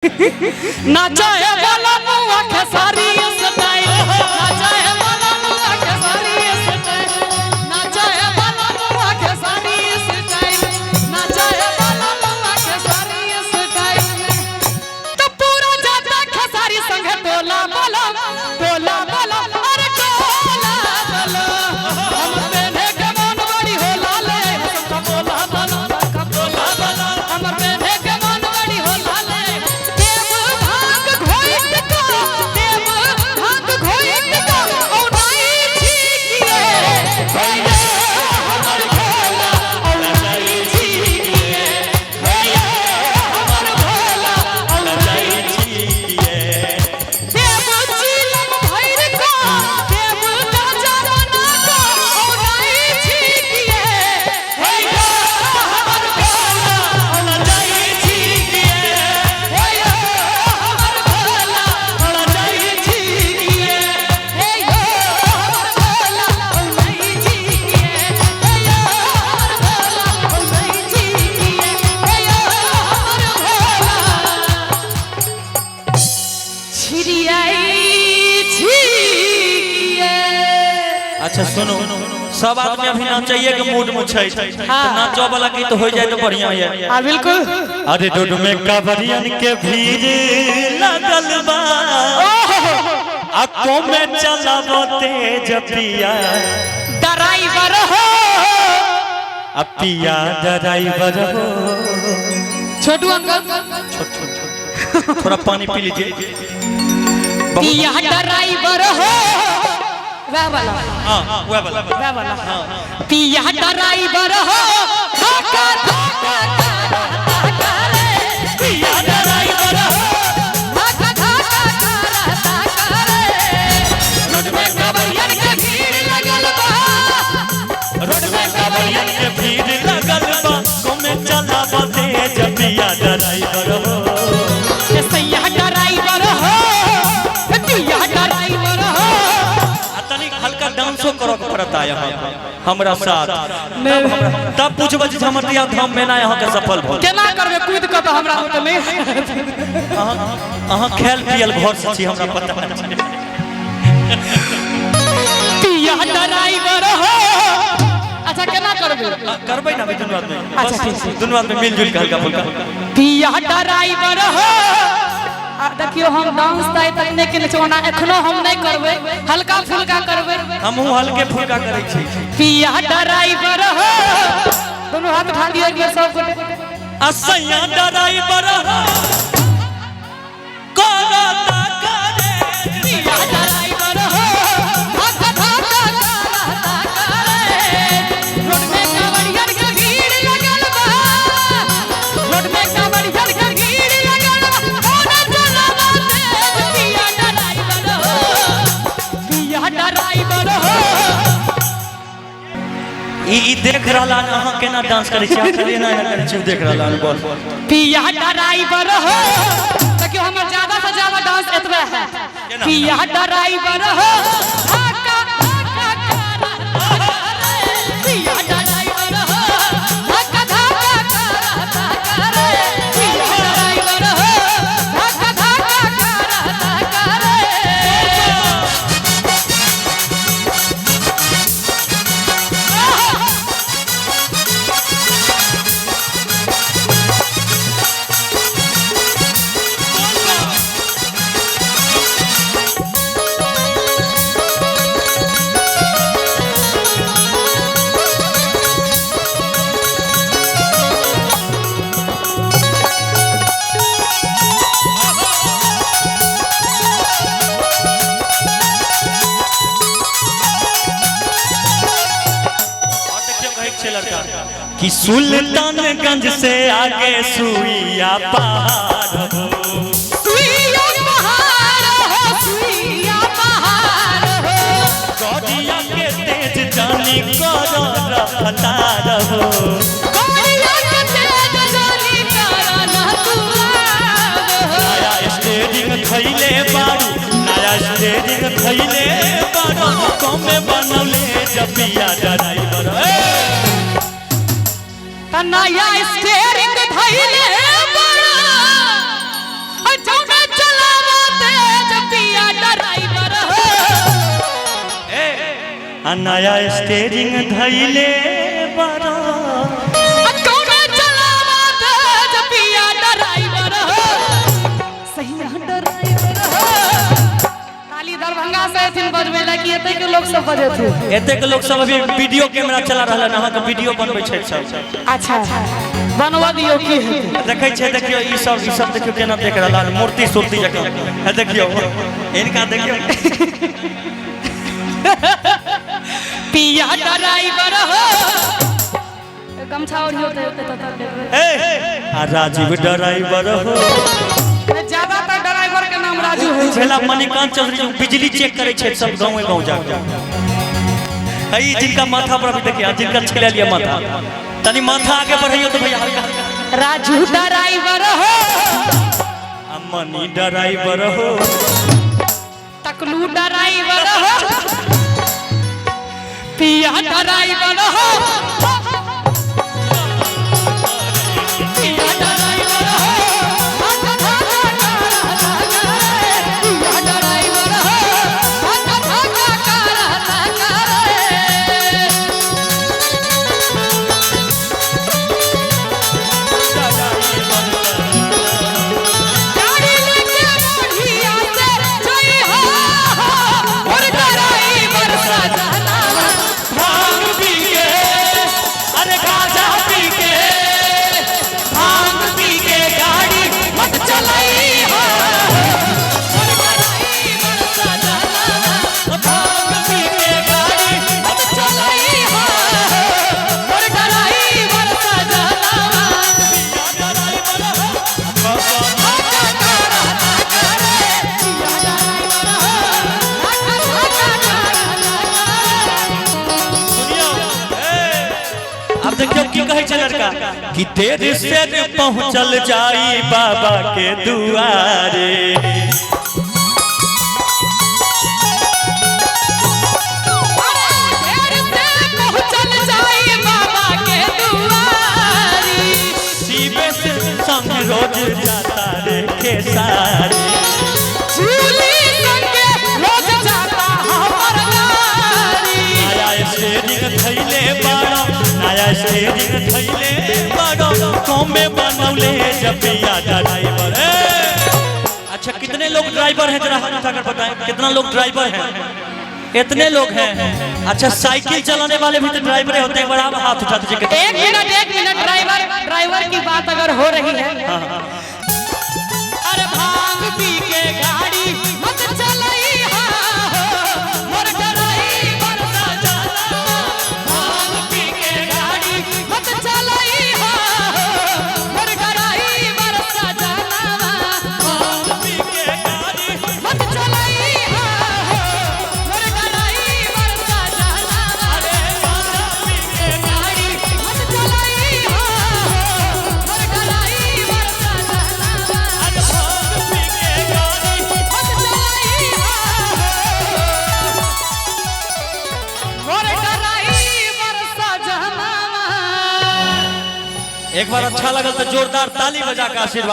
नाचा है वाला मुआ खेसारी स्टाइल, नाचा है वाला मुआ खेसारी स्टाइल, नाचा है वाला मुआ खेसारी स्टाइल, नाचा है वाला मुआ खेसारी स्टाइल। तो पूरा जाता खेसारी संग टोला बोला, टोला बोला, अरे टोला बोला। हम पेन्हे के मन बड़ी होला ले, हम बोला बोला, बोला बोला, हम पेन्हे के मन बड़ी होला ले। देव भांग घोइट को, देव भांग घोइट को, औ नाई छिकिए, भैया हमर भोला, औ नाई छिकिए, भैया हमर भोला, औ नाई छिकिए। देव चिलम भैर को, देव राजा बना को, औ नाई छिकिए, भैया हमर भोला, औ नाई छिकिए, भैया हमर भोला, औ नाई छिकिए, भैया हमर भोला, औ नाई छिकिए, भैया हमर भोला, औ नाई छिकिए, भैया हमर भोला। छिड़ियाई छिकिए। अच्छा सुनो, सब आदमी अभी नाचैए के मूड में छै, त हाँ। नाचो वाला गीत हो जाए तो बढ़िया है। हाँ बिल्कुल। अरे रोड में कांवरियन के भीड़ लगल बा, आ कोमे चलाबो तेज पिया ड्राइवर हो, आ पिया ड्राइवर हो। छोटू अंकल थोड़ा पानी पी लीजिए। बहुत पिया ड्राइवर हो, वह वाला, हाँ वह वाला, वह वाला। पिया ड्राइवर हो, धक्का धक्का धक्का रे, पिया ड्राइवर हो, धक्का धक्का धक्का रे। रोड में कांवरियन के भीड़ लगल बा, रोड में कांवरियन के भीड़ लगल बा, कोमे चलाबो तेज पिया ड्राइवर हो। सैया ड्राइवर हो, पिया ड्राइवर हो। आ तनी हल्का डांसो करऽ के पड़ता यहाँ हमरा साथ, तब पूछबै जे हमर दिया धाम में ना यहाँ के सफल भऽ। केना करबै कूद कऽ तऽ हमरा होत नहि। अहाँ खेल पियल घर से छी, हमरा पता छै। पिया ड्राइवर हो। अच्छा केना करबै? करबै ना दुनू आदमी। अच्छा, ठीक छै। दुनू आदमी मिलजुल के हल्का फुल्का। पिया ड्राइवर हो। आ देखियौ हम डांस तऽ आइ तक नहि केने छी, ओना एखनो हम नहि करबै, हल्का फुल्का करबै। हमहूँ हल्के फुल्का करै छी। पिया ड्राइवर हो, दुनू हाथ उठा दियौ एक बेर सब गोटे। आ सैया ड्राइवर हो, करता करे। पिया ड्राइवर हो, धक्का धक्का करता करे। रोड में कांवरियन के भीड़ लगल बा, रोड में कांवरियन के भीड़ लगल बा, ओना चलावा तेज पिया ड्राइवर हो, पिया ड्राइवर हो। ई देख रहला हन अहाँ केना डांस करै छी, अहाँ खाली एना एना करै छी, देख रहला हन बस। पिया ड्राइवर हो। देखियौ हमर ज्यादा से ज्यादा डांस एतबे है। पिया ड्राइवर हो, धक्का धक्का करता करे। पिया ड्राइवर हो, धक्का धक्का करता करे। पिया ड्राइवर हो, धक्का धक्का करता करे। और देखियौ कहै छै लड़का कि सुल्तानगंज से आगे सुइया पार हो, सुइया पहाड़ हो, सुइया पहाड़ हो, गौरिया के तेज जानी करो रफ्तार हो, गौरिया के तेज जानी करो ना तू आव हो। नया स्टेरिंग खैले बारू, नया स्टेरिंग खैले बारू, कमे बनौले जपिया ड्राइवर। नया स्टेरिंग धैले बड़ा, आ नया स्टेरिंग धैले बड़ा। कौन चलावा तेज पिया ड्राइवर हो, सही ड्राइवर हो। ताली दरभंगा से एथिन बजबै ला कि एते के लोग सब बजेथिन? एते के लोग सब अभी वीडियो कैमरा चला रहल हन, अहाँ के वीडियो बनबै छै सब। अच्छा बनवा दियौ, की हेतै? देखै छै, देखियौ ई सब देखियौ केना देख रहल हन, मूर्ति सूर्ति जकाँ। देखियौ इनका, देखियौ। पिया ड्राइवर हो, गमछा ओढ़ियो त ए आ राजीव ड्राइवर हो। ज्यादातर ड्राइवर के नाम राजू होइ छै। भेला मणिकांत चौधरी जो बिजली चेक करै छै सब गाँवे गाँव जाके। है जिनका माथा पर अभी देखिए, जिनका छिला लिया माथा, तनी माथा आगे बढ़ाइयो तो भैया हल्का। राजू ड्राइवर हो, आ मनी ड्राइवर हो, टकलू ड्राइवर हो, पिया ड्राइवर हो, पिया ड्राइवर हो, पिया ड्राइवर हो। गाड़ी लेके बढ़िया से जई हो, और ड्राइवर सजना। भांग पी के, अरे गांजा पी के, भांग पी के गाड़ी मत चलाई हो, और ड्राइवर सजना। भांग पी के गाड़ी मत चलाई हो, और ड्राइवर सजना। सुनियो, ए, अब देखियो की कहै छै लड़का कि देर से पहुंचल जाई बाबा के दुआरे। देर से पहुंचल जाई बाबा के दुआरी। शिवे से संग रोज जाता रे खेसारी। झूली संगे रोज जाता हमर गाड़ी। नया स्टेरिंग धैले बाड़ो, नया स्टेरिंग धैले बाड़ो, कमे बनौले जपिया ड्राइवर। ए! अच्छा कितने लोग ड्राइवर हैं, जरा हाथ उठाकर बताएं कितना लोग ड्राइवर हैं? इतने लोग हैं। अच्छा साइकिल चलाने वाले भी तो ड्राइवर होते हैं, बड़ा हाथ उठा दीजिए। एक मिनट एक मिनट, ड्राइवर ड्राइवर की बात अगर हो रही है। अरे भांग पी के गाड़ी मत चलाई हो, मोर ड्राइवर सजना। भांग पी के गाड़ी मत चलाई हो, मोर ड्राइवर सजना। भांग पी के गाड़ी मत चलाई हो, मोर ड्राइवर सजना। अरे गांजा पी के गाड़ी मत चलाई हो, मोर ड्राइवर सजना। अरे भांग पी के गाड़ी मत चलाई हो, मोर ड्राइवर सजना। एक बार अच्छा लगल तो जोरदार ताली बजा के आशीर्वाद।